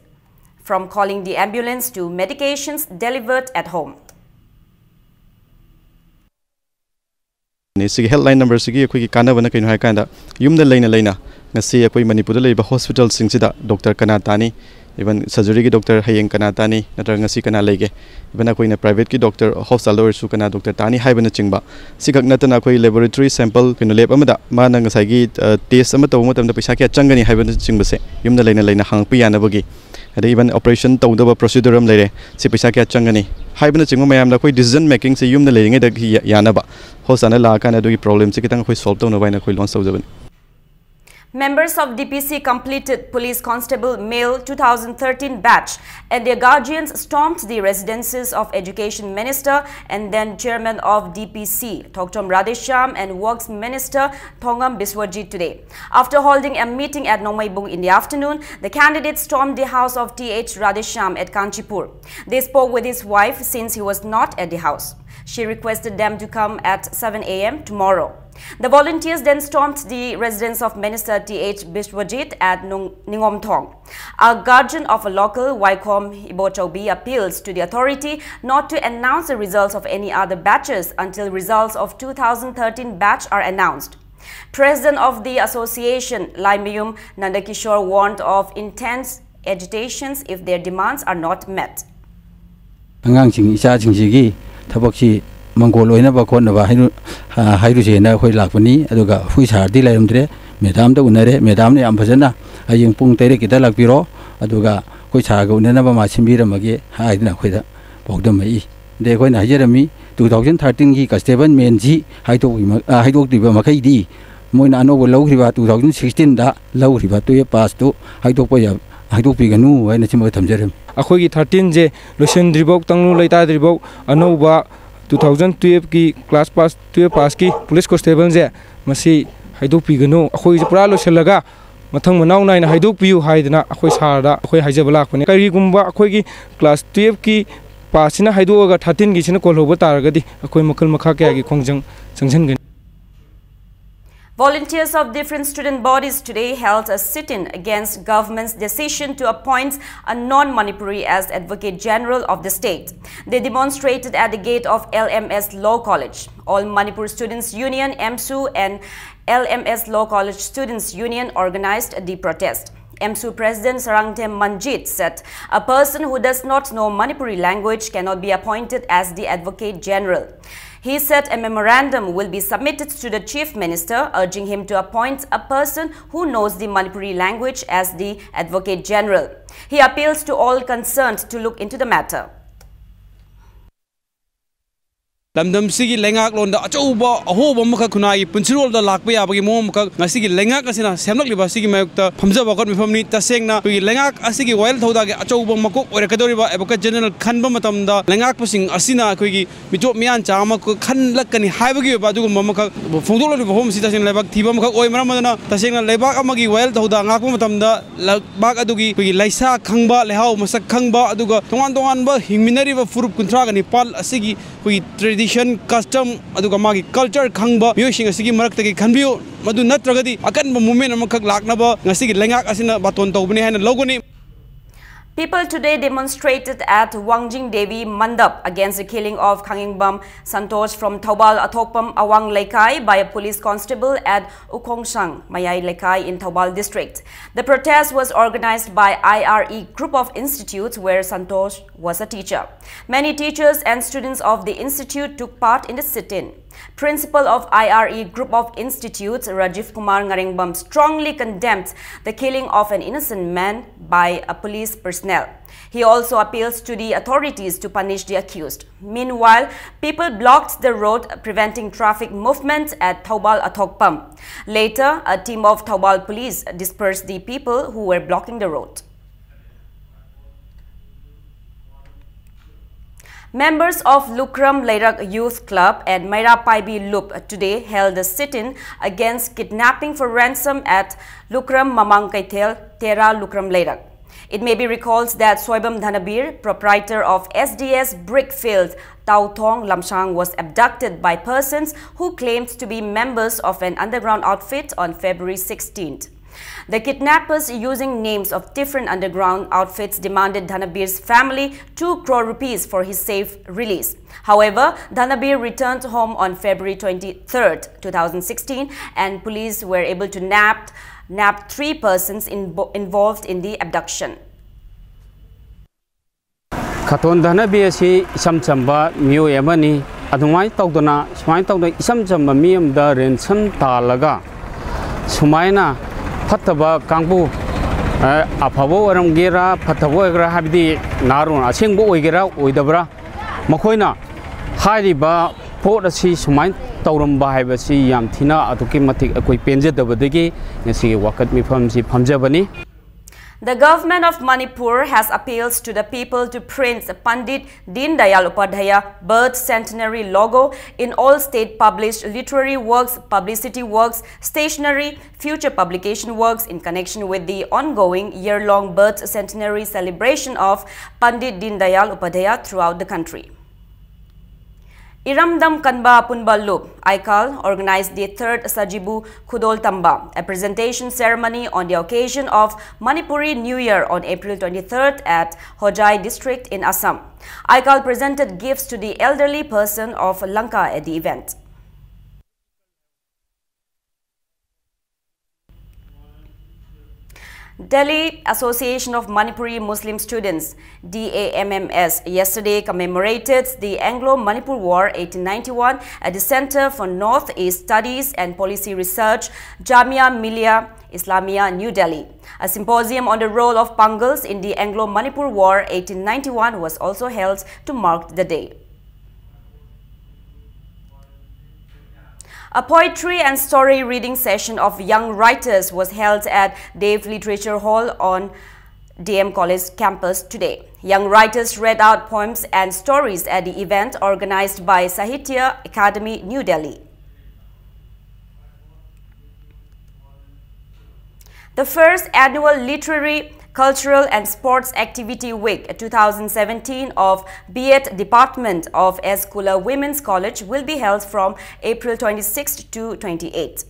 from calling the ambulance to medications delivered at home. ꯁꯤꯒꯤ helpline ꯅꯝꯕꯔꯁꯤꯒꯤ ꯑꯩꯈꯣꯏꯒꯤ ꯀꯥꯟꯅꯕꯅ ꯀꯩꯅꯣ ꯍꯥꯏꯀꯥꯟꯗ, ꯌꯨꯝꯗ ꯂꯩꯅ ꯂꯩꯅ ꯉꯁꯤ ꯑꯩꯈꯣꯏ ꯃꯅꯤꯄꯨꯔꯗ ꯂꯩꯔꯤꯕ ꯍꯣꯁꯄꯤꯇꯥꯜꯁꯤꯡꯁꯤꯗ ꯗꯣꯛꯇꯔ ꯀꯅꯥ ꯇꯥꯅꯤ, ꯏꯚꯟ ꯁꯔꯖꯔꯤꯒꯤ ꯗꯣꯛꯇꯔ ꯍꯌꯦꯡ ꯀꯅꯥ ꯇꯥꯅꯤ, ꯅꯠꯇ꯭ꯔꯒ ꯉꯁꯤ ꯀꯅꯥ ꯂꯩꯒꯦ, ꯏꯚꯟ ꯑꯩꯈꯣꯏꯅ ꯄ꯭ꯔꯥꯏꯚꯦꯠꯀꯤ ꯗꯣꯛꯇꯔ ꯍꯣꯁꯄꯤꯇꯥꯜꯗ ꯑꯣꯏꯔꯁꯨ ꯀꯅꯥ ꯗꯣꯛꯇꯔ ꯇꯥꯅꯤ ꯍꯥꯏꯕꯅꯆꯤꯡꯕ꯫ ꯁꯤꯈꯛ ꯅꯠꯇꯅ ꯑꯩꯈꯣꯏ ꯂꯦꯕꯣꯔꯦꯇꯔꯤ ꯁꯦꯝꯄꯜ, ꯀꯩꯅꯣ, ꯂꯦꯕ ꯑꯃꯗ ꯃꯥꯅ ꯉꯁꯥꯏꯒꯤ, ꯑ, ꯇꯦꯁ ꯑꯃ ꯇꯧꯕ ꯃꯇꯝꯗ ꯄꯩꯁꯥ ꯀꯌꯥ ꯆꯪꯒꯅꯤ ꯍꯥꯏꯕꯅꯆꯤꯡꯕꯁꯦ ꯌꯨꯝꯗ ꯂꯩꯅ ꯂꯩꯅ ꯍꯪꯉꯛꯄ ꯌꯥꯅꯕꯒꯤ, ꯑꯗꯩ ꯏꯚꯟ ꯑꯣꯄꯔꯦꯁꯟ ꯇꯧꯗꯕ ꯄ꯭ꯔꯣꯁꯤꯗꯨꯔ ꯑꯃ ꯂꯩꯔꯦ, ꯁꯤ ꯄꯩꯁꯥ ꯀꯌꯥ ꯆꯪꯒꯅꯤ ꯍꯥꯏꯕꯅꯆꯤꯡꯕ ꯃꯌꯥꯝꯗ ꯑꯩꯈꯣꯏ ꯗꯤꯁꯤꯖꯟ ꯃꯦꯀꯤꯡꯁꯦ ꯌꯨꯝꯗ ꯂꯩꯔꯤꯉꯩꯗ ꯌꯥ-, ꯌꯥꯅꯕ, ꯍꯣꯁꯄꯤꯇꯥꯜꯗ ꯂꯥꯛꯑꯀꯥꯟꯗ ꯑꯗꯨꯒꯤ ꯄ꯭ꯔꯣꯕ꯭ꯂꯦꯝꯁꯦ ꯈꯤꯇꯪ ꯑꯩꯈꯣꯏ ꯁꯣꯜꯕ ꯇꯧꯅꯕ ꯍꯥꯏꯅ ꯑꯩꯈꯣꯏ ꯂꯣꯟꯆ ꯇꯧꯖꯕꯅꯤ꯫ Members of D P C completed Police Constable Male two thousand thirteen batch and their guardians stormed the residences of Education Minister and then Chairman of D P C, Thokchom Radheshyam, and Works Minister Thongam Biswajit today. After holding a meeting at Nongmeibung in the afternoon, the candidates stormed the house of T H Radheshyam at Kanchipur. They spoke with his wife since he was not at the house. She requested them to come at seven a m tomorrow. The volunteers then stormed the residence of Minister T H Biswajit at Nung-, Ningomthong. A guardian of a local, Waikhom Ibochaubi, appeals to the authority not to announce the results of any other batches until results of two thousand thirteen batch are announced. President of the association, Laimayum Nandakishore, warned of intense agitations if their demands are not met. ꯑꯉꯥꯡꯁꯤꯡ, ꯏꯆꯥꯁꯤꯡꯁꯤꯒꯤ ꯊꯕꯛꯁꯤ ꯃꯪꯒꯣꯜ ꯑꯣꯏꯅꯕ ꯈꯣꯠꯅꯕ ꯍꯥꯏꯅ, ꯑ, ꯍꯥꯏꯔꯨꯁꯦꯅ ꯑꯩꯈꯣꯏ ꯂꯥꯛꯄꯅꯤ꯫ ꯑꯗꯨꯒ ꯑꯩꯈꯣꯏ ꯁꯥꯔꯗꯤ ꯂꯩꯔꯝꯗ꯭ꯔꯦ, ꯃꯦꯗꯥꯝꯗ ꯎꯅꯔꯦ꯫ ꯃꯦꯗꯥꯝꯅ ꯌꯥꯝ ꯐꯖꯅ ꯍꯌꯦꯡ ꯄꯨꯡ ꯇꯔꯦꯠꯀꯤꯗ ꯂꯥꯛꯄꯤꯔꯣ, ꯑꯗꯨꯒ ꯑꯩꯈꯣꯏ ꯁꯥꯔꯒ ꯎꯅꯅꯕ ꯃꯥ ꯁꯤꯟꯕꯤꯔꯝꯃꯒꯦ ꯍꯥꯏꯗꯅ ꯑꯩꯈꯣꯏꯗ ꯄꯥꯎꯗꯝꯃꯛꯏ꯫ ꯑꯗꯩ ꯑꯩꯈꯣꯏꯅ ꯍꯥꯏꯖꯔꯝꯃꯤ, two thousand thirteenꯒꯤ ꯀꯟꯁꯇꯦꯕꯜ ꯃꯦꯟꯁꯤ ꯍꯥꯏꯗꯣꯛꯄꯤ-, ꯑ, ꯍꯥꯏꯗꯣꯛꯇ꯭ꯔꯤꯕ ꯃꯈꯩꯗꯤ ꯃꯣꯏꯅ ꯑꯅꯧꯕ ꯂꯧꯈ꯭ꯔꯤꯕ two thousand sixteenꯗ ꯂꯧꯈ꯭ꯔꯤꯕ ꯇꯨꯌꯦꯜꯞ ꯄꯥꯁꯇꯨ ꯍꯥꯏꯗꯣꯛꯄ ꯌꯥ-, ꯍꯥꯏꯗꯣꯛꯄꯤꯒꯅꯨ ꯍꯥꯏꯅ ꯁꯤꯃꯒ ꯊꯝꯖꯔꯤ꯫ ꯑꯩꯈꯣꯏꯒꯤ ꯊꯥꯔꯇꯤꯟꯁꯦ ꯂꯣꯏꯁꯤꯟꯗ꯭ꯔꯤꯐꯥꯎ, ꯇꯪꯗꯨ ꯂꯩꯇꯥꯗ꯭ꯔꯤꯐꯥꯎ ꯑꯅꯧꯕ ꯇꯨ ꯊꯥꯎꯖꯟ ꯇꯨꯌꯦꯜꯐꯀꯤ ꯀ꯭ꯂꯥꯁ ꯄꯥꯁ, ꯇꯨꯌꯦꯜꯐ ꯄꯥꯁꯀꯤ ꯄꯨꯂꯤꯁ ꯀꯣꯟꯁꯇꯦꯕꯜꯁꯦ ꯃꯁꯤ ꯍꯥꯏꯗꯣꯛꯄꯤꯒꯅꯨ, ꯑꯩꯈꯣꯏꯁꯦ ꯄꯨꯔꯥ ꯂꯣꯏꯁꯤꯜꯂꯒ ꯃꯊꯪ ꯃꯅꯥꯎ ꯅꯥꯏꯅ ꯍꯥꯏꯗꯣꯛꯄꯤꯌꯨ ꯍꯥꯏꯗꯅ ꯑꯩꯈꯣꯏ ꯁꯥꯔꯗ ꯑꯩꯈꯣꯏ ꯍꯥꯏꯖꯕ ꯂꯥꯛꯄꯅꯤ꯫ ꯀꯔꯤꯒꯨꯝꯕ ꯑꯩꯈꯣꯏꯒꯤ ꯀ꯭ꯂꯥꯁ ꯇꯨꯌꯦꯜꯐꯀꯤ ꯄꯥꯁꯁꯤꯅ ꯍꯥꯏꯗꯣꯛꯑꯒ ꯊꯥꯔꯇꯤꯟꯒꯤꯁꯤꯅ ꯀꯣꯜꯍꯧꯕ ꯇꯥꯔꯒꯗꯤ ꯑꯩꯈꯣꯏ ꯃꯈꯜ ꯃꯈꯥ ꯀꯌꯥꯒꯤ ꯈꯣꯡꯖꯪ ꯆꯪꯁꯤꯟꯒꯅꯤ꯫ Volunteers of different student bodies today held a sit-in against government's decision to appoint a non-Manipuri as Advocate General of the state. They demonstrated at the gate of L M S Law College. All Manipur Students Union, AMSU, and L M S Law College Students Union organized the protest. AMSU President Sarangthem Manjit said a person who does not know Manipuri language cannot be appointed as the Advocate General. He said a memorandum will be submitted to the Chief Minister urging him to appoint a person who knows the Manipuri language as the Advocate General. He appeals to all concerned to look into the matter. ꯂꯝꯗꯝꯁꯤꯒꯤ ꯂꯩꯉꯥꯛꯂꯣꯟꯗ ꯑꯆꯧꯕ ꯑꯍꯣꯕ ꯑꯃꯈꯛ ꯈꯨꯟꯅꯥꯏꯒꯤ ꯄꯨꯟꯁꯤꯔꯣꯜꯗ ꯂꯥꯛꯄ ꯌꯥꯕꯒꯤ ꯃꯑꯣꯡ ꯑꯃꯈꯛ ꯉꯁꯤꯒꯤ ꯂꯩꯉꯥꯛ ꯑꯁꯤꯅ ꯁꯦꯝꯂꯛꯂꯤꯕ ꯑꯁꯤꯒꯤ ꯃꯥꯌꯣꯛꯇ ꯐꯝꯖꯕ ꯋꯥꯀꯠ ꯃꯤꯐꯝꯅꯤ꯫ ꯇꯁꯦꯡꯅ ꯑꯩꯈꯣꯏꯒꯤ ꯂꯩꯉꯥꯛ ꯑꯁꯤꯒꯤ ꯋꯥꯌꯦꯜ ꯊꯧꯗꯥꯡꯒꯤ ꯑꯆꯧꯕ ꯃꯀꯣꯛ ꯑꯣꯏꯔꯛꯀꯗꯧꯔꯤꯕ ꯑꯦꯗꯚꯣꯀꯦꯠ ꯖꯦꯅꯔꯦꯜ ꯈꯟꯕ ꯃꯇꯝꯗ ꯂꯩꯉꯥꯛꯄꯁꯤꯡ ꯑꯁꯤꯅ ꯑꯩꯈꯣꯏꯒꯤ ꯃꯤꯇꯣꯞ ꯃꯤꯌꯥꯟꯆꯥ ꯑꯃꯈꯛ ꯈꯟꯂꯛꯀꯅꯤ ꯍꯥꯏꯕꯒꯤ ꯑꯣꯏꯕ ꯑꯗꯨꯒꯨꯝꯕ ꯑꯃꯈꯛ ꯐꯣꯡꯗꯣꯛꯂꯛꯂꯤꯕ ꯋꯥꯐꯝ ꯑꯁꯤ ꯇꯁꯦꯡꯅ ꯂꯩꯕꯥꯛ ꯊꯤꯕ ꯑꯃꯈꯛ ꯑꯣꯏ꯫ ꯃꯔꯝ ꯑꯗꯨꯅ ꯇꯁꯦꯡꯅ ꯂꯩꯕꯥꯛ ꯑꯃꯒꯤ ꯋꯥꯌꯦꯜ ꯊꯧꯗꯥꯡ ꯉꯥꯛꯄ ꯃꯇꯝꯗ ꯂꯩꯕꯥꯛ ꯑꯗꯨꯒꯤ ꯑꯩꯈꯣꯏꯒꯤ ꯂꯩꯁꯥ ꯈꯪꯕ, ꯂꯩꯍꯥꯎ ꯃꯁꯛ ꯈꯪꯕ, ꯑꯗꯨꯒ ꯇꯣꯉꯥꯟ ꯇꯣꯉꯥꯟꯕ ꯍꯤꯡꯃꯤꯟꯅꯔꯤꯕ ꯐꯨꯔꯨꯞ ꯀꯨꯟꯊ꯭ꯔꯥꯒ ꯅꯤꯄꯥꯜ ꯑꯁꯤꯒꯤ ꯑꯩꯈꯣꯏꯒꯤ ꯇ꯭ꯔꯦꯗꯤꯁꯟ, ꯀꯁꯇꯝ, ꯑꯗꯨꯒ ꯃꯥꯒꯤ ꯀꯜꯆꯔ ꯈꯪꯕ ꯃꯤꯑꯣꯏꯁꯤꯡ ꯑꯁꯤꯒꯤ ꯃꯔꯛꯇꯒꯤ ꯈꯟꯕꯤꯌꯨ꯫ ꯃꯗꯨ ꯅꯠꯇ꯭ꯔꯒꯗꯤ ꯑꯀꯟꯕ ꯃꯨꯞꯃꯦꯟ ꯑꯃꯈꯛ ꯂꯥꯛꯅꯕ ꯉꯁꯤꯒꯤ ꯂꯩꯉꯥꯛ ꯑꯁꯤꯅ ꯕꯥꯇꯣꯟ ꯇꯧꯕꯅꯤ ꯍꯥꯏꯅ ꯂꯧꯒꯅꯤ꯫ People today demonstrated at Wangjing Devi Mandap against the killing of Khangingbam Santosh from Thoubal Athokpam Awang Leikai by a police constable at Ukhongsang Mayai Leikai in Thoubal district. The protest was organized by I R E Group of Institutes where Santosh was a teacher. Many teachers and students of the institute took part in the sit-in. Principal of I R E Group of Institutes Rajiv Kumar Ngarengbam strongly condemned the killing of an innocent man by a police personnel. He also appeals to the authorities to punish the accused. Meanwhile, people blocked the road, preventing traffic movement at Thoubal Athokpam. Later, a team of Thoubal police dispersed the people who were blocking the road. Members of Lukram Leirak Youth Club and Meira Paibi Lup today held a sit-in against kidnapping for ransom at Lukram Mamang Keithel, Tera Lukram Leirak. It may be recalled that Soibam Dhanabir, proprietor of S D S Brickfield, Tauthong Lamsang, was abducted by persons who claimed to be members of an underground outfit on February sixteenth. The kidnappers, using names of different underground outfits, demanded Dhanabir's family two crore rupees for his safe release. However, Dhanabir returned home on February twenty-third, two thousand sixteen, and police were able to nab, nab three persons invo-, involved in the abduction. ꯈꯇꯣꯟ ꯙꯅꯕꯤ ꯑꯁꯤ ꯏꯆꯝ ꯆꯝꯕ ꯃꯤꯑꯣꯏ ꯑꯃꯅꯤ꯫ ꯑꯗꯨꯃꯥꯏꯅ ꯇꯧꯗꯅ, ꯁꯨꯃꯥꯏꯅ ꯇꯧꯗꯅ ꯏꯆꯝ ꯆꯝꯕ ꯃꯤ ꯑꯃꯗ ꯔꯦꯟꯁꯝ ꯇꯥꯜꯂꯒ, ꯁꯨꯃꯥꯏꯅ ꯐꯠꯇꯕ ꯀꯥꯡꯕꯨ, ꯑ, ꯑꯐꯕ ꯑꯣꯏꯔꯝꯒꯦꯔꯥ, ꯐꯠꯇꯕ ꯑꯣꯏꯒꯦꯔꯥ, ꯍꯥꯏꯕꯗꯤ ꯅꯍꯥꯔꯣꯟ ꯑꯁꯦꯡꯕ ꯑꯣꯏꯒꯦꯔꯥ, ꯑꯣꯏꯗꯕ꯭ꯔꯥ, ꯃꯈꯣꯏꯅ ꯍꯥꯏꯔꯤꯕ ꯄꯣꯠ ꯑꯁꯤ ꯁꯨꯃꯥꯏꯅ ꯇꯧꯔꯝꯕ ꯍꯥꯏꯕꯁꯤ ꯌꯥꯝ ꯊꯤꯅ ꯑꯗꯨꯛꯀꯤ ꯃꯇꯤꯛ ꯑꯩꯈꯣꯏ ꯄꯦꯟꯖꯗꯕꯗꯒꯤ ꯉꯁꯤꯒꯤ ꯋꯥꯀꯠ ꯃꯤꯐꯝꯁꯤ ꯐꯝꯖꯕꯅꯤ꯫ The government of Manipur has appealed to the people to print Pandit Deendayal Upadhyaya Birth Centenary logo in all state published literary works, publicity works, stationery, future publication works in connection with the ongoing year-long birth centenary celebration of Pandit Deendayal Upadhyaya throughout the country. Iramdam Kanba Punba Lup, Aikal, organized the third Sajibu Khudol Tamba, a presentation ceremony on the occasion of Manipuri New Year on April twenty-third at Hojai district in Assam. Aikal presented gifts to the elderly person of Lanka at the event. Delhi Association of Manipuri Muslim Students, D A M M S, yesterday commemorated the Anglo-Manipur War eighteen ninety-one at the Center for North East Studies and Policy Research, Jamia Millia Islamia, New Delhi. A symposium on the role of Pangals in the Anglo-Manipur War eighteen ninety-one was also held to mark the day. A poetry and story reading session of young writers was held at Dev Literature Hall on D M College campus today. Young writers read out poems and stories at the event organized by Sahitya Academy, New Delhi. The first annual Literary, Cultural and Sports Activity Week two thousand seventeen of B.Ed Department of S. Kula Women's College will be held from April twenty-sixth to twenty-eighth.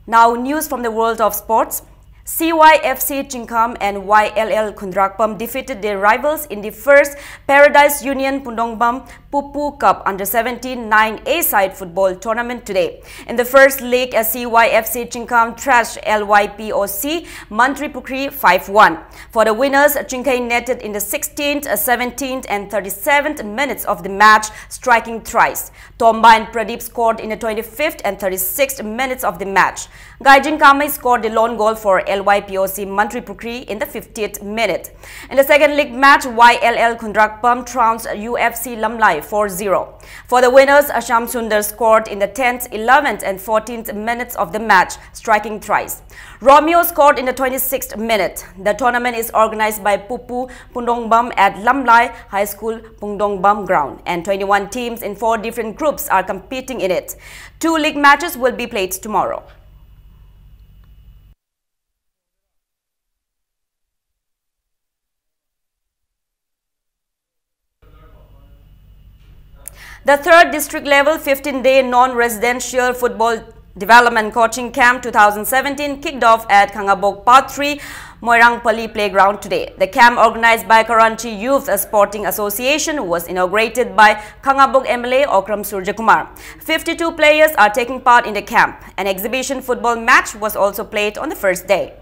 Now, news from the world of sports. C Y F C Chingkham and Y L L Khundrakpam defeated their rivals in the first Paradise Union Pundongbam Pupu Cup under seventeen nine A side football tournament today. In the first leg, C Y F C Chingkham thrashed L Y P O C Mantripukhri five one. For the winners, Chingkhei netted in the sixteenth, seventeenth and thirty-seventh minutes of the match, striking thrice. Tomba and Pradeep scored in the twenty-fifth and thirty-sixth minutes of the match. Gaijin Kamei scored the lone goal for L Y P O C Mantripukhri in the fiftieth minute. In the second leg match, Y L L Khundrakpam trounced U F C Lamlai four zero. For the winners, Asham Sundar scored in the tenth, eleventh and fourteenth minutes of the match, striking thrice. Romeo scored in the twenty-sixth minute. The tournament is organized by Pupu Pundongbam at Lamlai High School Pundongbam ground, and twenty-one teams in four different groups are competing in it. Two league matches will be played tomorrow. The third district level fifteen-day non-residential football development coaching camp two thousand seventeen kicked off at Khangabok Part three Moirangpally Playground today. The camp, organized by Karanchi Youth Sporting Association, was inaugurated by Khangabok M L A Okram Surjakumar. Fifty-two players are taking part in the camp. An exhibition football match was also played on the first day.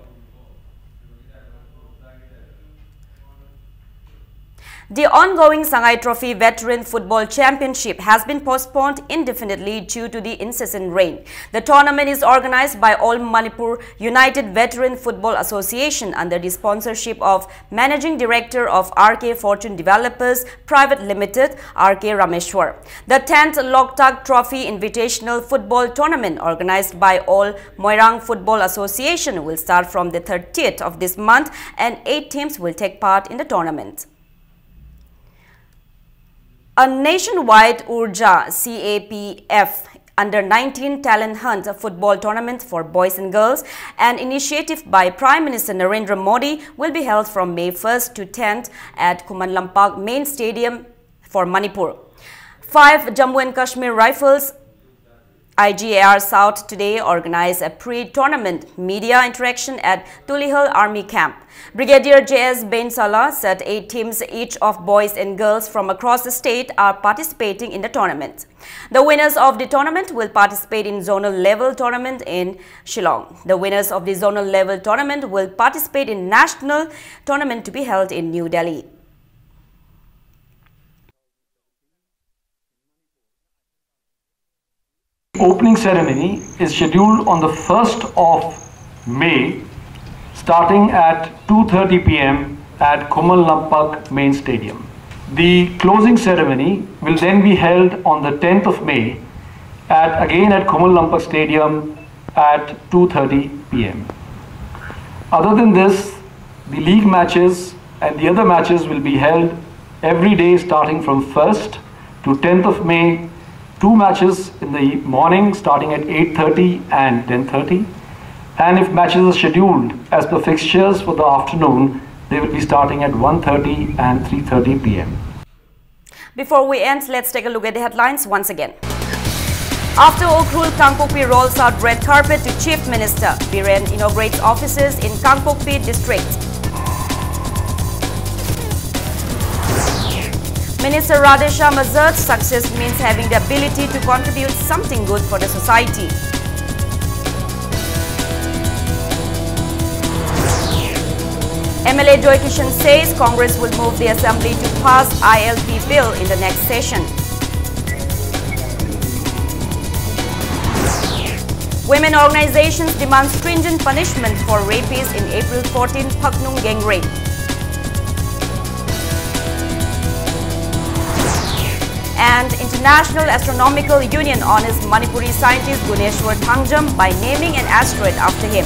The ongoing Sangai Trophy Veteran Football Championship has been postponed indefinitely due to the incessant rain. The tournament is organized by All Manipur United Veteran Football Association under the sponsorship of Managing Director of R K Fortune Developers Private Limited, R K Rameshwar. The tenth Loktak Trophy Invitational Football Tournament, organized by All Moirang Football Association, will start from the thirtieth of this month, and eight teams will take part in the tournament. A nationwide Urja C A P F under nineteen talent hunt football tournament for boys and girls, an initiative by Prime Minister Narendra Modi, will be held from May first to tenth at Khuman Lampak Main Stadium for Manipur. Five Jammu and Kashmir Rifles, I G A R South today organized a pre-tournament media interaction at Tulihal Army Camp. Brigadier J S Bensala said eight teams, each of boys and girls from across the state, are participating in the tournament. The winners of the tournament will participate in zonal level tournament in Shillong. The winners of the zonal level tournament will participate in national tournament to be held in New Delhi. Opening ceremony is scheduled on the first of May, starting at two thirty p m at Khuman Lampak Main Stadium. The closing ceremony will then be held on the tenth of May at, again at Khuman Lampak Stadium at two thirty p m. Other than this, the league matches and the other matches will be held every day starting from first to tenth of May. Two matches in the morning starting at eight thirty and ten thirty. And if matches are scheduled as per fixtures for the afternoon, they will be starting at one thirty and three thirty p m. Before we end, let's take a look at the headlines once again. After Ukhrul, Kangpokpi rolls out red carpet to Chief Minister. Biren inaugurates offices in Kangpokpi district. Minister Radheshyam asserts success means having the ability to contribute something good for the society. M L A Joy Kishan says Congress will move the assembly to pass I L P bill in the next session. Women organizations demand stringent punishment for rapists in April fourteen Phaknung gang rape. And International Astronomical Union honors Manipuri scientist Guneshwar Thangjam by naming an asteroid after him.